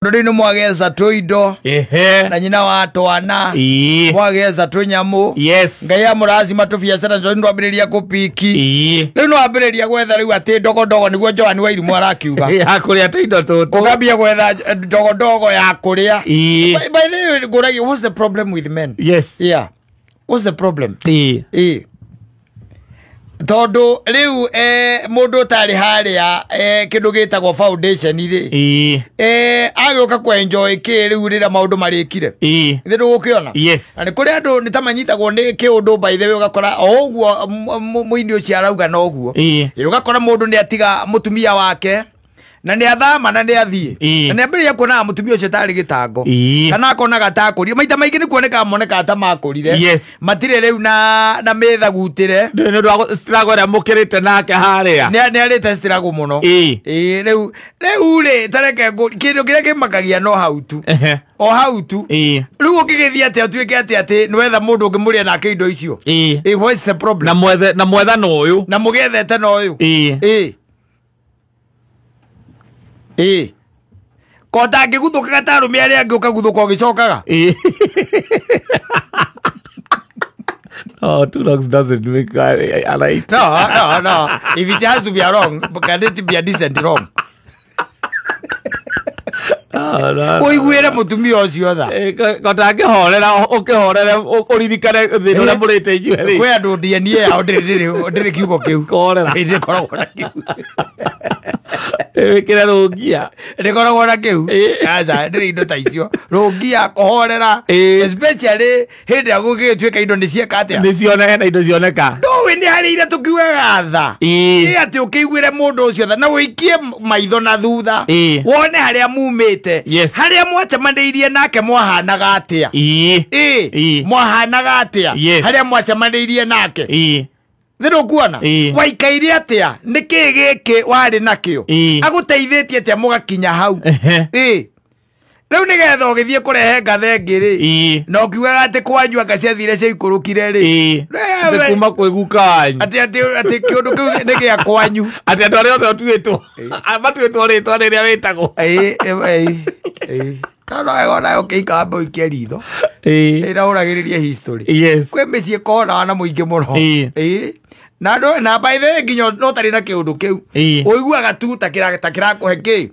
Rĩu nĩ mwagetha tũindo Ehe. na nyina wa twana Ii. mwagetha tũnyamũ. Yes. Ngai amũrathima tũbiacara njo ndwambĩrĩria kũpiki. Ii. Rĩu no wambĩrĩria gwetha rĩu atĩ ndogondogo nĩguo Joan wa Irimũ arakiuga. Ya kũrĩa tũindo tũtũ. Ũkambia gwetha ndogondogo ya kũrĩa. Ii. By the way, ngũragia, what's the problem with men? Yes. Yeah. What's the problem? Ii. Ĩ. Tondũ rĩu mũndũ ũtarĩ harĩa kĩndũ gĩtagwo foundation rĩ Ii. Agĩũka kũ enjoy kĩ rĩu rĩrĩa maũndũ marĩkire. Ii. Ithe ndũgũkĩona? Yes. Na nĩ kũrĩ andũ nĩ ta manyitagwo nĩ kĩũndũ by the way ũgakora o ũguo mũini ũcio arauga na ũguo. Ii. Ĩ, ũgakora mũndũ nĩ atiga mũtumia wake na nĩ athama na nĩ athiĩ. Ii. Na nĩ ambĩrĩria kuonaga mũtumia ũcio tarĩ gĩtango. Ii. Kana akonaga takũrire. Maita maingĩ nĩ kuonekaga monekaga ta makũrire. Yes. Matirĩ rĩu na mĩthagutĩre. Nĩ ũndũ wa struggle ĩrĩa mũkĩrĩte nake harĩa. Nĩ arĩte struggle mũno. Ii. Ĩ, rĩu rĩ tareke kĩndũ kĩrĩa kĩmakagia no hau tu. Ehe. O hau tu. Ii. Rĩu ũngĩgĩthiĩ atĩa ũtuĩke atĩ nĩwetha mũndũ ũngĩmũrĩa nake indo icio. Ii. Ĩ, what's the problem? Na mwethe na mwethano ũyũ. Na mũgĩethete na ũyũ. Ii. Ĩ. Ĩ. Ko ndangĩguthũkaga ta arũme arĩa angĩ ũkaguthũka ũgĩcokaga. Ii. Oh, two dogs doesn't make a right. No, no, no. If it has to be a wrong, but can it be a decent wrong? No, no. Ũiguĩre mũtumia ũcio tha. Ko ndangĩhorera ũkĩhorere ũririkane thĩna ũrĩa mũrĩte inyuĩ rĩ. Kwĩ andũ DNA yao ndĩrĩ kiugo kĩu. Kũhorera. Ndĩkoragwo na kĩu. Wĩkĩre rũngia. Ndĩkoragwo na kĩu. Ĩ. Aca, ndĩrĩ indo ta icio. Rũngia, kũhorera. Ĩ. Especially hĩndĩ ĩrĩa gũgĩtuĩka indo nĩ cieka atĩa. Nĩ cioneka na indo cioneka. Ndũĩ nĩ harĩ iria tũkiugaga tha. Ĩ. Ĩ atĩ ũkĩiguĩre mũndũ ũcio tha na ũikie maitho na thutha. Ĩ. Wone harĩa mumĩte. Yes. Harĩa mwacemanĩirie nake mwahanaga atĩa. Ĩ. Ĩ. Ĩ. Mwahanaga atĩa. Yes. Harĩa mwacemanĩirie nake. Ĩ. Nĩ ndũkuona? Ĩ. Waikaire atĩa? Nĩ kĩĩ gĩkĩ warĩ nakĩo? Ĩ. Agũteithĩtie atĩa mũgakinya hau? Ehe. Ĩ. Rĩu nĩgetha ũgĩthiĩ kũrehe ngatha ĩngĩ rĩ. Ĩ. Na ũkiugaga atĩ kwanyu anga ciathire ciaikũrũkire rĩ. Ĩ. Atĩ kuma kwĩ guka wanyu. Atĩ kĩũndũ kĩu nĩ gĩa kwanyu. Atĩ andũ arĩa othe ũtuĩtwo. Matuĩtwo rĩtwa rĩrĩa wĩtagwo. Ĩ, ĩ, ĩ. No no ona ũkĩika wambe ũikie ritho. Ĩ. Ĩrahũragĩrĩria history. Yes. Kwĩ mĩciĩ ĩkonaga na mũingĩ mũno. Ĩ. Ĩ. Na andũ na by the way nginya no tarĩ na kĩũndũ kĩu. Ĩ. Ũiguaga tu ta kĩrakũhe kĩ?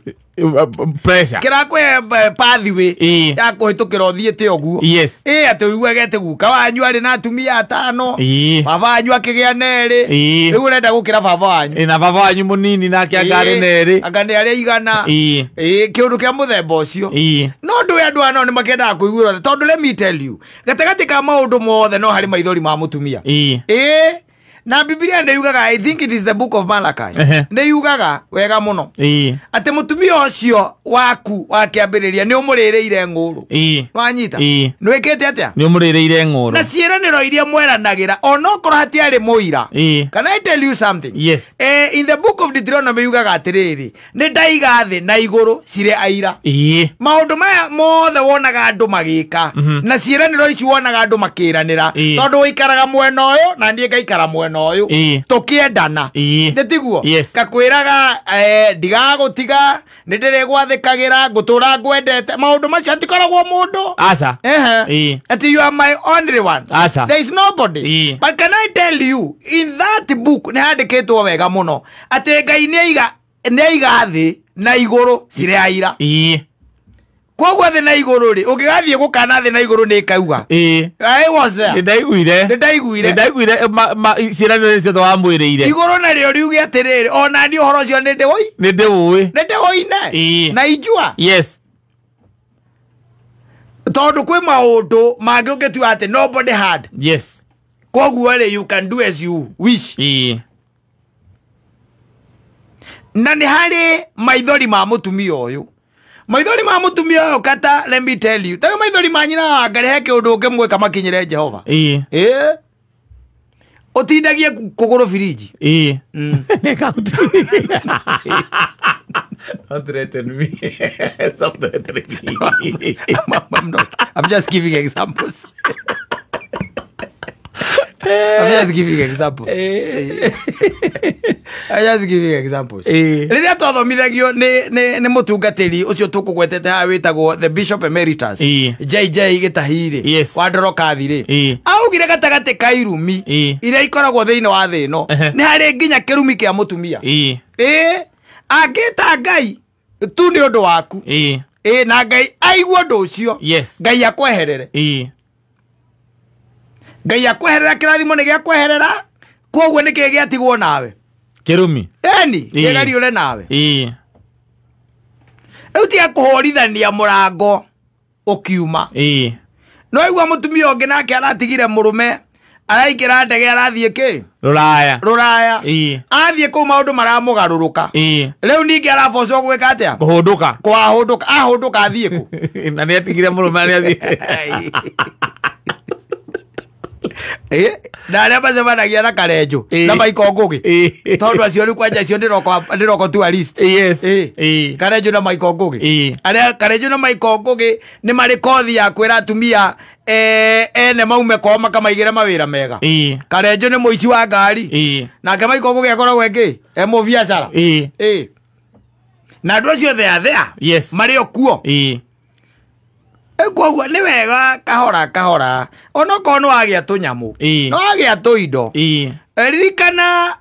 Pressure. Kĩrakũhe pathway Ĩ. ya kũhĩtũkĩra ũthiĩte ũguo. Yes. Ĩ atĩ ũiguage atĩ guka wanyu arĩ na atumia atano. Ĩ. Baba wanyu akĩgĩa na erĩ. Ĩ. Rĩu ũrenda gũkĩra baba wanyu. Ĩ, na baba wanyu mũnini nake anga arĩ na erĩ. Anga nĩ arĩ igana. Ĩ. Ĩ, kĩũndũ kĩa mũthemba ũcio. Ĩ. No ndũĩ andũ aya nao nĩ makendaga kũiguĩrwo tha. Tondũ let me tell you, gatagatĩ ka maũndũ mothe no harĩ maithori ma mũtumia. Ĩ. Ĩ. Na Biblia nĩ yugaga, I think it is the book of Malachi. Ehe. Nĩ yugaga wega mũno. Ĩ. Atĩ mũtumia ũcio waku wa kĩambĩrĩria nĩ ũmũrĩrĩire ng'ũrũ. Ĩ. Wanyita? Ĩ. Nĩ wĩkĩte atĩa? Nĩ ũmũrĩrĩire ng'ũrũ. Na ciĩranĩro iria mweranagĩra onokorwo hatiarĩ mũira. Ĩ. Can I tell you something? Yes. In the book of Deuteronomy yugaga atĩrĩrĩ, nĩ ndaiga thĩ na igũrũ cirĩ aira. Ĩ. Maũndũ maya mothe wonaga andũ magĩka na ciĩranĩro ici wonaga andũ makĩranĩra Ĩ. tondũ ũikaraga mwena ũyũ na niĩ ngaikara mwena ũyũ Ĩ. tũkĩendana. Ĩ. Nĩ tiguo? Yes. Ngakwĩraga ndigagũtiga nĩ ndĩrĩgwathĩkagĩra ngũtũra ngwendete maũndũ macio hatikoragwo mũndũ. Aca. Ehe. Ĩ. Ati you are my only one. Aca. There is nobody. Ĩ. But can I tell you, in that book nĩ handĩkĩtwo wega mũno atĩ Ngai nĩ aiga thĩ na igũrũ cirĩ aira. Ĩ. Koguo thĩ na igũrũ rĩ, ũngĩgathiĩ gũkana thĩ na igũrũ nĩ ĩkauga. Ĩ. I was there. Nĩ ndaiguire. Nĩ ndaiguire. Nĩ ndaiguire ciĩranĩro ciothe wamwĩrĩire. Igũrũ narĩo riuge atĩrĩrĩ, ona niĩ ũhoro ũcio nĩ ndĩwoi. Nĩ ndĩũĩ. Nĩ ndĩwoine. Ĩ. Na ijua. Yes. Tondũ kwĩ maũndũ mangĩ ũngĩtua atĩ nobody had. Yes. Koguo rĩ, you can do as you wish. Ĩ. Na nĩ harĩ maithori ma mũtumia ũyũ. Maithori ma mũtumia ũyũ kata, let me tell you. Tarĩu maithori ma nyina wa Ngai he kĩũndũ ũngĩmwĩka makinyĩre Jehova. Ĩ. Ĩ. Ũtindagie kũgũrũ firiji. Ĩ. Nĩ kauti. Don't threaten me. Stop threatening me. I'm not. I'm just giving examples. I'm just giving examples. I just give you examples. Ĩĩ. Rĩrĩa twathomithagio nĩ mũtungatĩri ũcio tũkũgwetete haha wĩtagwo the Bishop Emeritus Ĩĩ. JJ Gĩtahi-rĩ, Yes. wa Ndorokathi-rĩ, Ĩĩ. augire gatagatĩ ka irumi Ĩĩ. iria ikoragwo thĩinĩ wa thĩ ĩno Ehe. nĩ harĩ nginya kĩrumi kĩa mũtumia. Ĩĩ. Ĩĩ, angĩta Ngai tu nĩ ũndũ waku. Ĩĩ. Ĩĩ, na Ngai aigue ũndũ ũcio. Yes. Ngai akweherere. Ĩĩ. Ngai akweherera, kĩrathimo nĩ gĩakweherera, koguo nĩ kĩĩ gĩatigwo nawe? Kĩrumi. Eni, Ĩĩ. kĩgariũre nawe. Ĩĩ. Rĩu tiga kũhũrithania mũrango ũkiuma. Ĩĩ. No igua mũtumia ũngĩ nake aratigire mũrũme, araingĩra ndege arathiĩ kĩ? Rũraya. Rũraya. Ĩĩ. Athiĩ kũu maũndũ maramũgarũrũka. Ĩĩ. Rĩu ningĩ arabocwo gwĩka atĩa? Kũhũndũka. Kwahũndũka, ahũndũka athiĩ kũ? Na nĩ atigire mũrũme na nĩ athiĩ. Ĩ, na arĩa macemanagia na Karenjũ Ĩĩ. na Michael Ngũgĩ. Ĩĩ. Tondũ acio rĩu kwanja acio ndĩroko tourist. Yes. Ĩĩ. Ĩĩ. Karenjũ na Michael Ngũgĩ. Ĩĩ. Arĩa Karenjũ na Michael Ngũgĩ nĩ marĩ kothi ya kwĩra atumia ene maume kwao makamaigĩre mawĩra mega. Ĩĩ. Karenjũ nĩ mũici wa ngari. Ĩĩ. Nake Michael Ngũgĩ akoragwo ĩ e mũbiacara. Ĩĩ. Ĩĩ. Na andũ acio othe athea Yes. marĩ o kuo. Ĩĩ. Rĩu koguo nĩ wega kahora kahora onokorwo nĩ wagĩa tũnyamũ, Ĩĩ. nĩ wagĩa tũindo, Ĩĩ. ririkana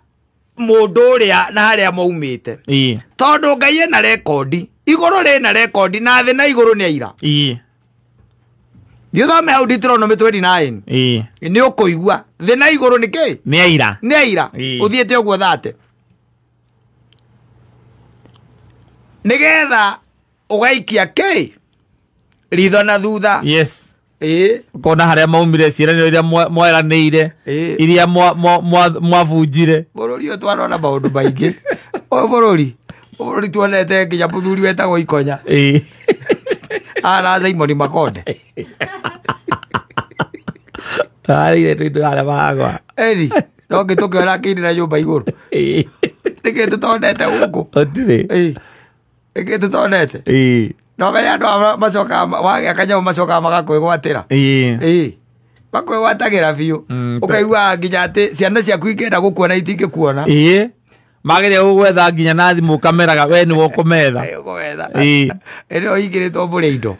mũndũ ũrĩa na harĩa maumĩte, Ĩĩ. tondũ Ngai ena rekondi, igũrũ rĩna rekondi na thĩ na igũrũ nĩ aira. Ĩĩ. Thiĩ ũthome hau Deuteronomy 29 Ĩĩ. nĩ ũkũigua thĩ na igũrũ nĩ kĩ? Nĩ aira. Nĩ aira. Ĩĩ. Ũthiĩte ũguo thate nĩgetha ũgaikia kĩ ritho na thutha. Yes. Ĩĩ. Ũkona harĩa maumire, ciĩranĩro iria mweranĩire, Ĩĩ. iria mwabunjire. Bũrũri ũyũ twarona maũndũ maingĩ. Ũyũ bũrũri tuonete nginya mũthuri wetagwo Ikonya Ĩĩ. ara Simon Makonde. Tarĩire tũindo harĩa maragwa. Eni no ngĩ tũkĩona akĩinĩra nyũmba igũrũ. Ĩĩ. Nĩkĩ tũtonete gũkũ? Gũtirĩ. Ĩĩ. Nĩkĩ tũtonete? Ĩĩ. No menya andũ aya macokaga wagĩa kanyamũ macokaga magakwĩgwatĩra. Ĩĩ. Ĩĩ. Makwĩgwatagĩra biũ. Ũkaigua nginya atĩ ciana ciaku ingĩenda gũkuona itingĩkuona. Ĩĩ. Mageria gũgwetha nginya na thimũ ũkameraga we nĩwe ũkũmetha. Ĩĩ, ũkũmetha. Ĩĩ. Ĩrĩa ũhingĩrĩtwo mbũrĩ indo.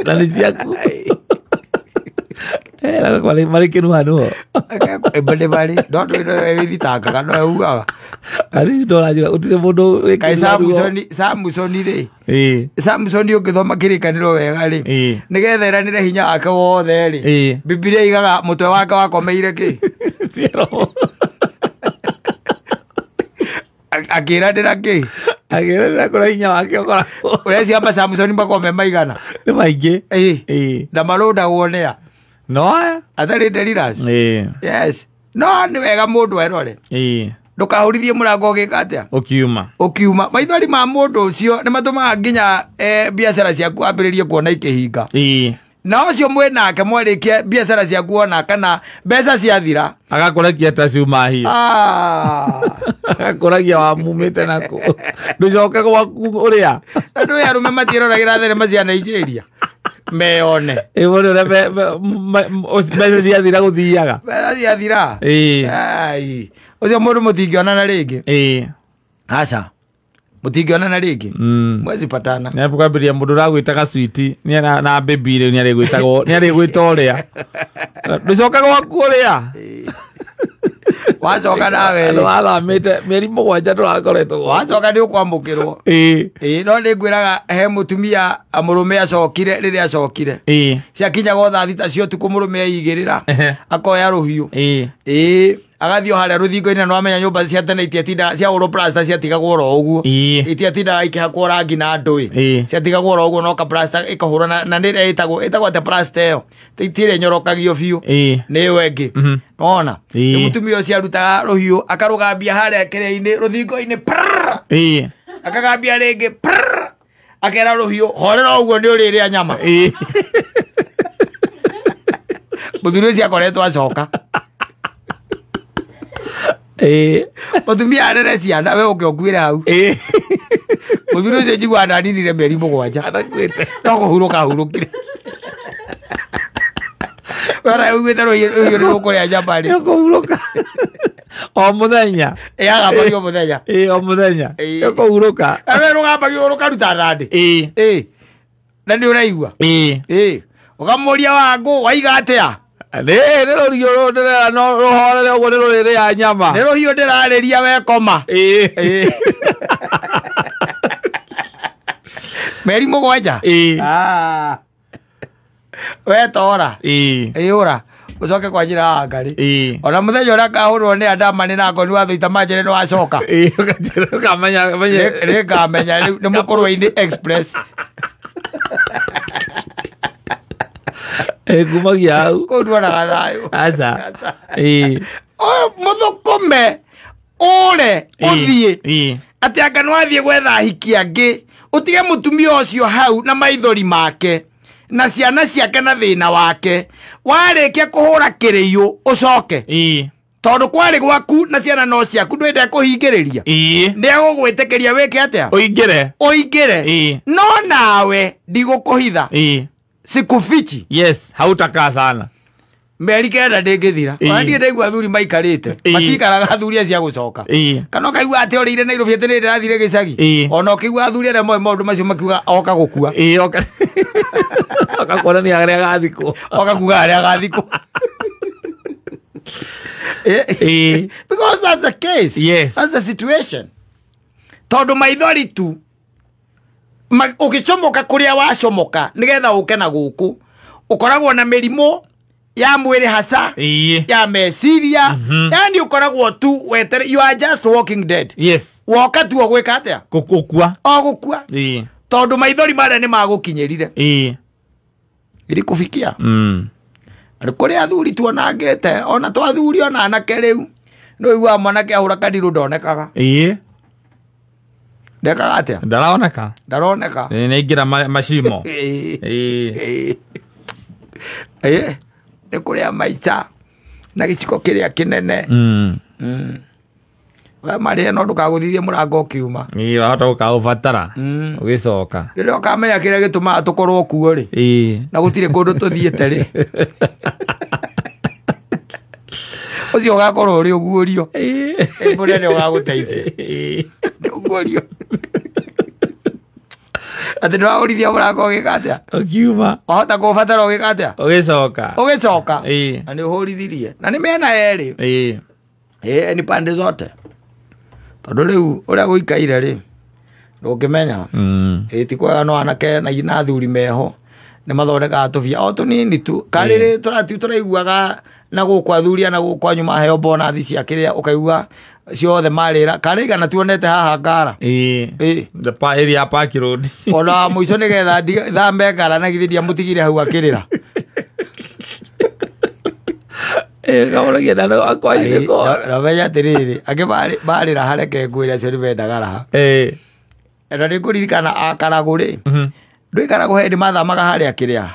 Na nĩ ciaku. Marĩ kĩnuhanuho. Nĩ marĩ no ndwĩthitangaga no ugaga. Arĩ ndoranjĩra gũtirĩ mũndũ wĩ Kaĩ kĩnuhanuho. Samsoni rĩ, Ĩĩ. Samsoni ũngĩthoma kĩrĩkanĩro wega rĩ, Ĩĩ. nĩgetha ĩranĩre hinya wake wothe rĩ, Ĩĩ. Bibilia igaga mũtwe wake wakomeire kĩ? Ciero. Akĩranĩra kĩ? Akĩranĩra kũrĩa hinya wake ũkoragwo. Ũreciria ma Samsoni makome maigana? Nĩ maingĩ. Ĩĩ. Ĩĩ. Na marũndagwo nĩa? No aya. Atarĩ Delilahs? Ĩĩ. Yes. No nĩ wega mũndũ erore. Ĩĩ. Ndũkahũrithie mũrango ũgĩka atĩa? Ũkiuma. Ũkiuma. Maithori ma mũndũ ũcio nĩ matũmaga nginya biacara ciaku wambĩrĩrie kuona ikĩhinga. Ĩĩ. Na ũcio mwĩnake mwarĩkia biacara ciaku wona kana mbeca ciathira. Agakũrekia ta ciuma hiyo. Ah. Agakũragia wamumĩte nako. Ndũcoke gwaku ũrĩa. Andũ aya arũme matiĩroragĩra thenema cia Nigeria. Meyone. Ĩ mũndũ ũrĩa mbeca ciathira gũthiaga. Mbeca ciathira. Ĩĩ. Ai. Ũcio mũndũ mũtingĩonana rĩngĩ. Ĩĩ. Aca. Mũtingĩonana rĩngĩ. Mwezi patana. Nĩ kwambĩrĩria mũndũ ũragwĩtaga switi na baby rĩu nĩarĩgwĩtagwo nĩarĩgwĩta ũrĩa. Ndũcoke gwaku ũrĩa. Wacoka nawe Andũ rĩ. wathamĩte mĩeri 7 ndũrakoretwo gwaku. Wacoka nĩ ũkwamũkĩrwo. Ĩĩ. Ĩĩ, no nĩ ngwĩraga he mũtumia mũrũme acokire rĩrĩa acokire. Ĩĩ. Ciakinyaga o thaa 6 cia ũtukũ mũrũme aigĩrĩra. Ehe. Akoya rũhiũ. Ĩĩ. Ĩĩ, agathiĩ o harĩa rũthingo-inĩ na nĩwamenya nyũmba cia tene itiatindaga ciahũrwo plaster ciatigagwo oro ũguo. Ĩĩ. Itiatindaga ikĩhakwo rangi na ndũĩ. Ĩĩ. Ciatigagwo oro ũguo no ka plaster ĩkahũrwo na nĩ ĩrĩa ĩtagwo atĩa plaster ĩyo? Ti ĩrĩa ĩnyorokagio biũ. Ĩĩ. Nĩ ĩyo ĩngĩ. Nĩwona? Ĩĩ. Rĩu mũtumia ũcio arutaga rũhiũ akarũgambia harĩa kĩrĩa-inĩ rũthingo-inĩ prrrr. Ĩĩ. Akagambia rĩngĩ prrrr. Akera rũhiũ horera ũguo nĩ ũrĩrĩa nyama. Ĩĩ. Mũthuri ũcio akoretwo acoka. Ĩĩ. Mũtumia arere ciana we ũke ũkuĩre hau. Ĩĩ. Mũthuri ũcio njiguaga ndaninire mĩeri 7. Adakuĩte. No kũhurũka ahurũkire. We ona ũiguĩte rũhiũ rũkũrĩa nyama rĩ. Nĩ ũkũhurũka. O muthenya. Ĩagambagio mũthenya. Ĩĩ, o muthenya. Ĩĩ. Ĩkũhurũka. Ewe rũgambagio rũkaruta thandĩ. Ĩĩ. Ĩĩ. Na nĩ ũraigua. Ĩĩ. Ĩĩ. Ũkamũria wangũ waiga atĩa? Nĩ rũriũ rũrũ ndĩrera no rũhorere ũguo nĩ rũrĩrĩa nyama. Nĩ rũhiũ ndĩrarĩria wekoma. Ĩĩ. Ĩĩ. Meri 7. Ĩĩ. Ah. Wetora. Ĩĩ. Ĩũra. Ũcoke kwa njĩra ya Ngarĩ. Ĩĩ. Ona mũthenya ũrĩa ngahũrwo nĩ andamani na ngoni wa thũita manjĩre nĩ wacoka. Ĩĩ, ũkamenya menye. Nĩngamenya rĩu nĩ mũkũrwe-inĩ express. Ĩĩ, kumagia hau. Kũu nduonaga thayũ. Aca. Ĩĩ. Ũyũ mũthũkũme ũre ũthiĩ. Ĩĩ. Atĩ anga nĩwathiĩ gwetha ahiki angĩ ũtige mũtumia ũcio hau na maithori make na ciana ciake na thĩna wake warĩkia kũhũra kĩrĩiũ ũcoke. Ĩĩ. Tondũ kwarĩ gwaku na ciana no ciaku ndwende kũhingĩrĩria. Ĩĩ. Nĩ egũgwĩtĩkĩria wĩke atĩa? Ũingĩre. Ũingĩre. Ĩĩ. No nawe ndigũkũhitha. Ĩĩ. Sikufichi. Yes, hautakaa sana. Mĩeri 9 ndĩngĩthira. Ĩĩ. Ona niĩ ndaigua athuri maikarĩte. Ĩĩ. Matikaraga athuri acio a gũcoka. Ĩĩ. Kana ũkaigua atĩ orĩire Nairobi atĩ nĩ ndĩrathire gĩcagi. Ĩĩ. Ona ũkĩigua athuri arĩa moĩ maũndũ macio makiuga oka gũkua. Ĩĩ, oka. Oka kuonania harĩa agathikwo. Oka kuga harĩa agathikwo. Ĩĩ. Because that's the case. Yes. That's the situation. Tondũ maithori tu ũgĩcomoka kũrĩa wacomoka nĩgetha ũke na gũkũ ũkoragwo na mĩrimũ ya mwĩrĩ haca. Ĩĩ. Ya meciria. Yani ũkoragwo tu wetere, you are just walking dead. Yes. Woka tu ũgwĩka atĩa? Gũkua. O gũkua. Ĩĩ. Tondũ maithori marĩa nĩ magũkinyĩrire. Ĩĩ. Irikufikia. Nĩ kũrĩ athuri tuonangĩte ona to athuri ona anake rĩu nĩ ũiguaga mwanake ahũra kandirũ ndonekaga. Ĩĩ. Ndekaga atĩa? Ndaroneka. Ndaroneka. Ĩĩ, nĩaingĩra macimo. Ĩĩ. Ĩĩ. Ĩĩ. Nĩ kũrĩa maica na gĩciko kĩrĩa kĩnene. We marĩe no ndũkagũthithie mũrango ũkiuma. Ĩĩ, wahota gũkaũbatara. Ũgĩcoka. Rĩrĩa ũkamenya kĩrĩa gĩtũmaga tũkorwo kuo rĩ. Ĩĩ. Na gũtirĩ kũndũ tũthiĩte rĩ. Ũcio ũgakorwo ũrĩ ũguũrio. Ĩĩ. Ĩ, mũnene ũgagũteithia. Ĩĩ. Nĩ ũguũrio. Atĩ ndũrahũrithia mũrango ũgĩka atĩa? Ũkiuma. Wahota kũũbatara ũgĩka atĩa? Ũgĩcoka. Ũgĩcoka. Ĩĩ. Na nĩ ũhũrithirie. Na nĩ mĩena yerĩ. Ĩĩ. Ĩĩ, nĩ pande zote. Tondũ rĩu ũrĩa gũikaire rĩ, ndũngĩmenya. Ĩĩ, ti kwega no anake na athuri meho nĩ mathondekaga tũbia o tũnini tu. Karĩrĩ tũraiguaga na gũkũ athuri na gũkũ anyu maheo bonathi cia kĩrĩa ũkaigua ciothe marĩra. Karĩ igana tuonete haha Ngara. Ĩĩ. Ĩĩ. The area ya Park Road. Ona mũico nĩgetha thame Ngara na githĩ ndiamũtigire hau akĩrĩra. Ĩĩ, kaũragia na no akwanyu Ĩĩ, nĩko. na menya atĩrĩrĩ, angĩ marĩra hareke ngwĩre acio nĩmendaga raha. Ĩĩ. Na nĩngũririkana Akaragũ rĩ, ndũikaragũ hĩndĩ mathamaga harĩa kĩrĩa,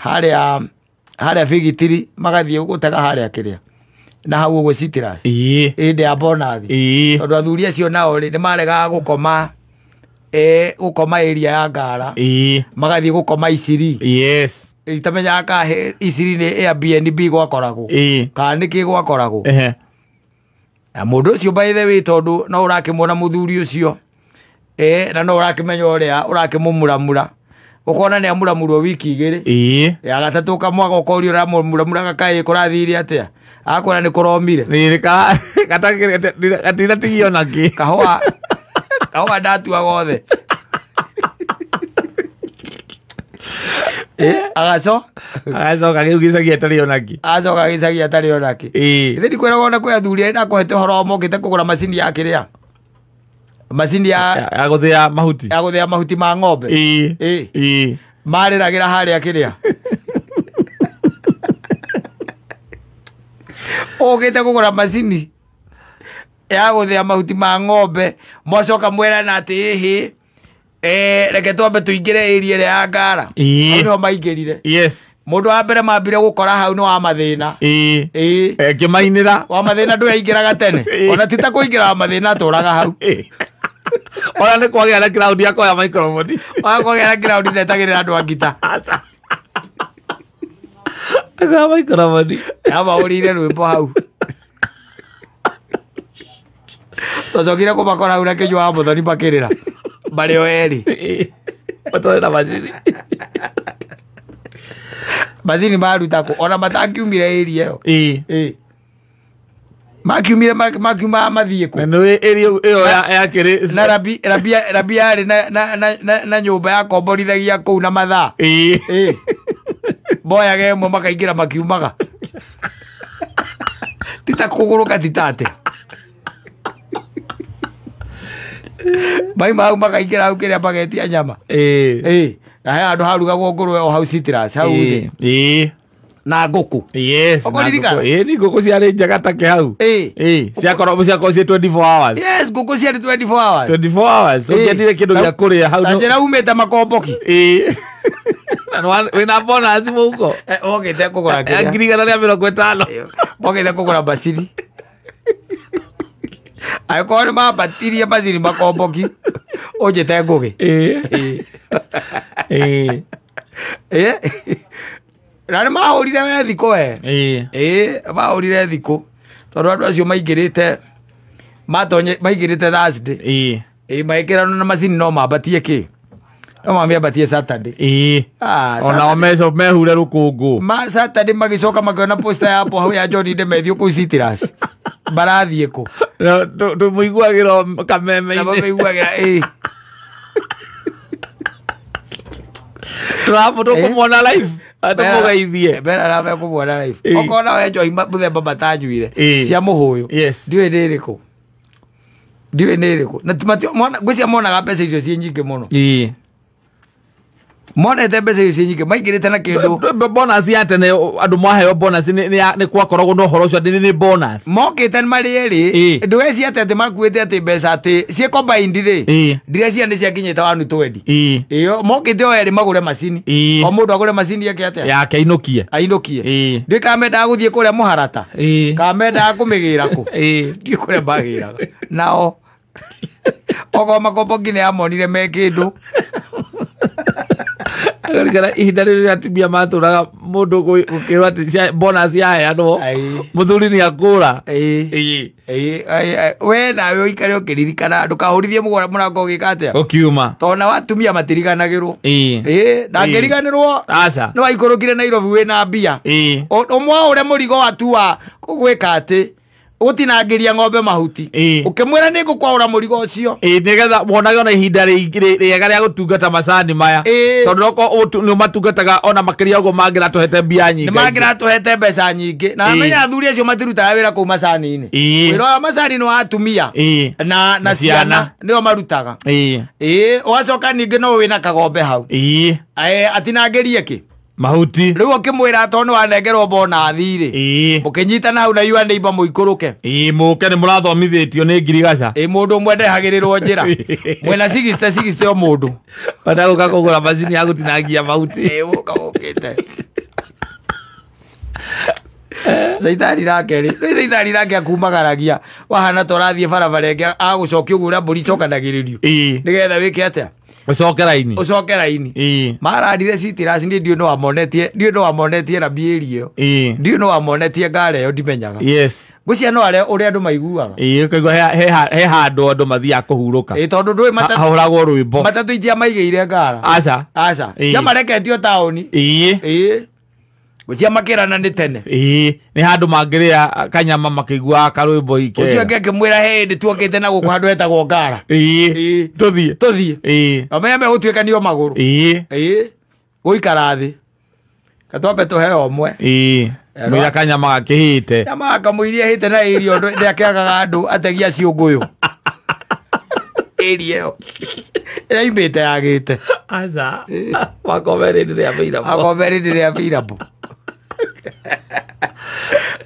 harĩa Bigitiri, magathiĩ gũtega harĩa kĩrĩa. Na hau ũguo Citrus. Ĩĩ. Hĩndĩ ya bonathi. Ĩĩ. Tondũ athuri acio nao rĩ, nĩmaregaga gũkoma area ya Ngara. Ĩĩ. Magathiĩ gũkoma Isiri. Yes. Itamenyaga ka Isiri nĩ Airbnb gwakoragwo. Ĩĩ. Kana nĩkĩ gwakoragwo. Ehe. Na mũndũ ũcio by the way tondũ no ũrakĩmuona mũthuri ũcio. Na no ũrakĩmenya ũrĩa ũrakĩmũmuramura. Ũkona nĩ amuramurwo wiki 2. Ĩĩ. Ya gatatũ ũkamwaga ũkoria ũramũmuramuraga kaĩ kũrathire atĩa? Akwĩra nĩ kũromire. Nĩ gatinatigio na kĩ. Kahũa. Kahũa ndatua gothe. Agaco? Agacoka kĩu gĩcagi atarĩ ona kĩ. Acoka gĩcagi atarĩ ona kĩ. Ĩĩ. Githĩ ndikwĩraga ona kwĩ athuri arĩa ndakũhete ũhoro mokĩte kũgũra macini ya kĩrĩa? Macini ya gũthĩa mahuti. Ya gũthĩa mahuti ma ng'ombe. Ĩĩ. Ĩĩ. Ĩĩ. Marĩragĩra harĩa kĩrĩa? Ũkĩte kũgũra macini ya gũthĩa mahuti ma ng'ombe, mwacoka mwerana atĩ ĩhĩ, reke twambe tũingĩre area ĩrĩa ya Ngara. Ĩĩ. Hau nĩho maingĩrire. Yes. Mũndũ wa mbere mambire gũkora hau nĩ wa mathĩna. Ĩĩ. Ĩĩ. Ĩkĩmainĩra. Wa mathĩna ndũyaingĩraga tene. Ĩĩ. Ona ti ta kũingĩra wa mathĩna atũraga hau. Ĩĩ. Ona nĩ kwagĩa na crowd ya kuoya microphone. Ona kwagĩa na crowd ndetagĩrĩra andũ a ngita. Aca. Aca microphone. Yamahũrĩire rwĩmbo hau. Twacokire kũmakora hau na kĩnyua wa mũthoni makĩrĩra marĩ o erĩ. Matwarĩ na macini. Macini maruta kũ ona matangiumire ĩria ĩyo. Ĩĩ. Ĩĩ. Makiumire makiuma mathiĩ kũ. Na nĩ ĩrio ĩyo yakĩrĩ Na rabi rabi rabi yarĩ na nyũmba yakomborithagia kũu na mathaa. Ĩĩ. Ĩĩ. Moyaga ĩmwe makaingĩra makiumaga. Tita kũgũrũka tita atĩa. Maima hau makaingĩra hau kĩrĩa magetia nyama. Ĩĩ. Ĩĩ. Na he handũ harugagwo ngũrwe o hau Citrus hau thĩ. Ĩĩ. Na ngũkũ. Yes. Ũkũririkana? Ĩĩ ni ngũkũ ciarĩ njega take hau. Ĩĩ. Ĩĩ. Ciakorwo ciakorwo ciĩ 24 hours. Yes, ngũkũ ciarĩ 24 hours. 24 hours. Ũngĩendire kĩndũ gĩa kũrĩa hau. Ta njĩra umĩte makomboki. Ĩĩ. Na wĩna bonus mũhuko. Wokĩte kũgũra kĩrĩa. 150,000. Wokĩte kũgũra macini. Angĩkorwo nĩ mambatirie macini makomboki ũnjĩte ngũgĩ. Ĩĩ. Ĩĩ. Ĩĩ. Na nĩ mahũrire we thikũ we. Ĩĩ. Ĩĩ, mahũrire thikũ tondũ andũ acio maingĩrĩte matonye maingĩrĩte Thursday. Ĩĩ. Ĩĩ, maĩkĩrano na macini no mambatie kĩ? No mamĩambatie Saturday. Ĩĩ. Ah, Onao meco mehure rũkũngũ. Ma Saturday magĩcoka makĩona poster ya hapo hau ya John Ndemethio kũu Citrus. Marathiĩ kũ? Tũmũiguagĩra Na kameme-inĩ. mamĩiguagĩra ĩĩ. Tũkũmwona live. Tũmũgeithie. Mbere arabe kũmuona live. Ĩĩ. Okorwo nawe njohi mũthemba matanyuire Ĩĩ. cia mũhũyũ. Yes. Ndiũĩ nĩ ĩrĩkũ. Ndiũĩ nĩ ĩrĩkũ. Na ngwĩciria monaga mbeca icio ciĩ nyingĩ mũno. Ĩĩ. Monete mbeca icio ciĩ nyingĩ maingĩrĩte na kĩndũ. Bonus ya tene andũ mwaheo bonus nĩ kwakoragwo na ũhoro ũcio atĩ nĩ bonus. Mokĩte marĩ erĩ Ĩĩ. ndũgeci atĩ atĩ makuĩte atĩ mbeca atĩ ciĩ combined rĩ. Ĩĩ. Ndirecia nĩ ciakinyĩte 120. Ĩĩ. Ĩyo mokĩte o erĩ magũre macini. Ĩĩ. O mũndũ agũre macini yake atĩa? Yake ainũkie. Ainũkie. Ĩĩ. Ndiũĩ kana mendaga gũthiĩ kũrĩa mũharata. Ĩĩ. Kana mendaga kũmĩgĩra kũ. Ĩĩ. Ndiũĩ kũrĩa magĩraga. Nao okorwo makomboki nĩ amonire me kĩndũ. Ngarikana ihinda rĩrĩa atumia matũraga mũndũ gũkĩrwo atĩ bonus yaheanwo mũthuri nĩ akũra. Ĩĩ. Ĩĩ. We nawe ũikare ũkĩririkana ndũkahũrithie mũrango ũgĩka atĩa? Ũkiuma. Tondũ nao atumia matiriganagĩrwo. Ĩĩ. Ĩĩ, ndangĩriganĩrwo. Aca. Nĩ waikũrũkire Nairobi wĩna mbia. Ĩĩ. Ũmwaũre mũrigo watua gwĩka atĩ gũtinangĩria ng'ombe mahuti. Ĩĩ. Ũkĩmwĩra nĩ ngũkwaũra mũrigo ũcio. Ĩĩ, nĩgetha wonage ona ihinda rĩega rĩa gũtungata macani maya. Ĩĩ. Tondũ okorwo nĩ ũmatungataga ona makĩria ũguo mangĩratũhete mbia nyingĩ. Nĩ mangĩratũhete mbeca nyingĩ. Na Ĩĩ. amenya athuri acio matirutaga wĩra kũu macani-inĩ. Ĩĩ. Wĩra wa macani nĩ wa atumia. Ĩĩ. Na ciana nĩo marutaga. Ĩĩ. Ĩĩ, ũgacoka ningĩ no wĩna kagombe hau. Ĩĩ. Atinangĩrie kĩ? Mahuti. Rĩu ũkĩmwĩra tondũ nĩ wanengerwo bonathi rĩ. Ĩĩ. Mũkĩnyitana hau na your neighbor mũikũrũke. Ĩĩ, mũke nĩ mũrathomithĩtio nĩ ngirigaca. Ĩĩ, mũndũ ũmwe ndehagĩrĩrwo njĩra. Mwĩna 60 60 o mũndũ. Batagũka kũgũra macini ya gũtinangia mahuti. Ĩĩ, gũka gũkĩte. Caitani nake rĩ, rĩu caitani nake akumagaragia wahana ta ũrathiĩ barabara ĩngĩ agũcokia ũguo ũrĩa mbũri icokanagĩrĩrio. Ĩĩ. Nĩgetha wĩke atĩa? Ũcoke raini. Ũcoke raini. Ĩĩ. Marandire Citrus niĩ ndiũĩ nĩ wamonetie, ndiũĩ nĩ wamonetie na mbiĩri ĩyo. Ĩĩ. Ndiũĩ nĩ wamonetie ngara ĩyo ndimenyaga. Yes. Ngwĩciria no arĩa ũrĩa andũ maiguaga. Ĩĩ, ũkaigua he handũ andũ mathiaga kũhurũka. Ĩĩ, tondũ ndũĩ Hahũragwo rwĩmbo. matatũ itiamaigĩire ngara. Aca. Aca. Ĩĩ. Ciamareketio taũni. Ĩĩ. Ĩĩ. Ngwĩciria makĩrana nĩ tene. Ĩĩ, nĩ handũ mangĩrĩa kanyama makĩiguaga karwĩmbo Ũcio ikega. ũngĩ akĩmwĩra he hĩndĩ tuokĩte na gũkũ handũ hetagwo ngara. Ĩĩ. Ĩĩ. Tũthiĩ. Tũthiĩ. Ĩĩ. Na menya megũtuĩkanio magũrũ. Ĩĩ. Ĩĩ. Gũikara thĩ. Katwambe tũheo ũmwe. Ĩĩ. Mwĩra kanyama gakĩhĩte. Nyama kamũiria hĩte na ĩrio ndĩakĩagaga andũ ategia ciũngũyũ. Ĩri ĩyo. Ĩraimĩte yagĩte. Aca. Makomere rĩrĩa available. Makomere rĩrĩa available.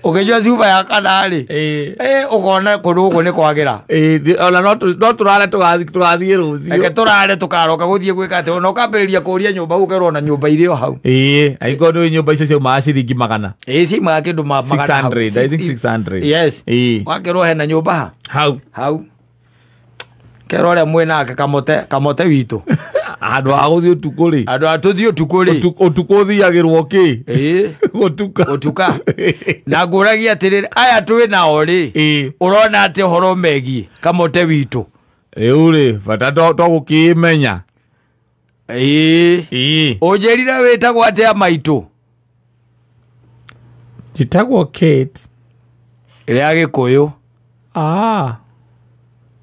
Ũkĩnyua cuba ya kana rĩ. Ĩĩ. Ũkona kũndũ gũkũ nĩ kwagĩra. Ĩĩ, ona no tũrare tũgathiĩ rũciũ. Reke tũrare tũkaroka gũthiĩ gwĩka atĩ ona ũkambĩrĩria kũria nyũmba ũkerwo ona nyũmba irĩ o hau. Ĩĩ, angĩkorwo nĩ nyũmba icio ciaumaga ciringi magana. Ĩĩ, ciaumaga kĩndũ magana hau. 600, I think 600. Yes. Ĩĩ. Wakerwo hena nyũmba ha? Hau. Hau. Kerwo ũrĩa mwĩ nake kamote witũ. Handũ ha gũthiĩ ũtukũ rĩ. Andũ a tũthiĩ ũtukũ rĩ. Ũtukũ ũthiagĩrwo kĩ? Ĩĩ. Gũtuka. Gũtuka. Na ngũragia atĩrĩrĩ, aya twĩ nao rĩ, Ĩĩ. ũrona atĩ ũhoro megiĩ kamote witũ? Rĩu rĩ, bata to gũkĩmenya. Ĩĩ. Ĩĩ. Ũnjĩrire wĩtagwo atĩa maitũ? Njĩtagwo Kate. Rĩa Gĩkũyũ. Ah.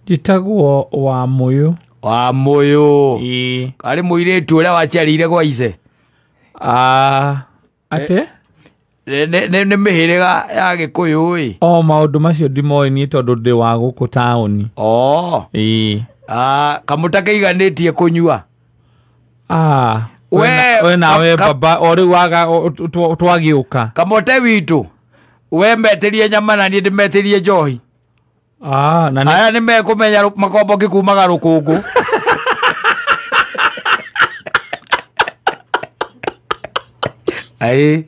Njĩtagwo Wamũyũ. Wamũyũ. Ĩĩ. Karĩ mũirĩtu ũrĩa waciarĩire gwa ice. Ah. Ate? Nĩ mĩhĩrĩga ya Gĩkũyũ ĩ. O maũndũ macio ndimoĩ niĩ tondũ ndĩ wa gũkũ taũni. Oh. Ĩĩ. Ah, kamũta kaiganĩtie kũnyua. Ah. We nawe baba o rĩu waga twagĩũka. Kamote witũ. We metĩrie nyama na niĩ ndĩmetĩrie njohi. Ah, na aya nĩ mekũmenya makomboki kumaga rũkũngũ. Aĩ.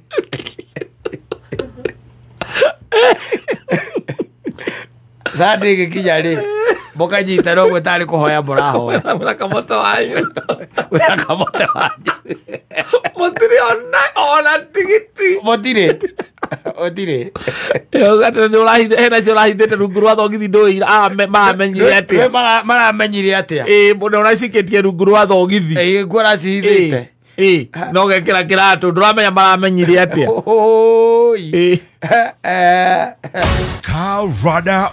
Sunday ĩgĩkinya rĩ, mũkanyitana ũguo tarĩ kũhoya mũrahoya. Wĩna kamote wanyu. Wĩna kamote wanyu. Mũtirĩ ona tigiti. Mũtirĩ. Mũtirĩ. Hena cio ũrahithĩte rungu rwa thogithi ndũĩ maramenyire atĩa. Maramenyire atĩa. Ĩĩ, mũndũ ũracikĩtie rungu rwa thogithi. Ĩĩ, nguo ũracihithĩte. Ĩĩ, no gekĩra kĩratũ ndũramenya maramenyire atĩa. Oi. Ĩĩ. Car Rada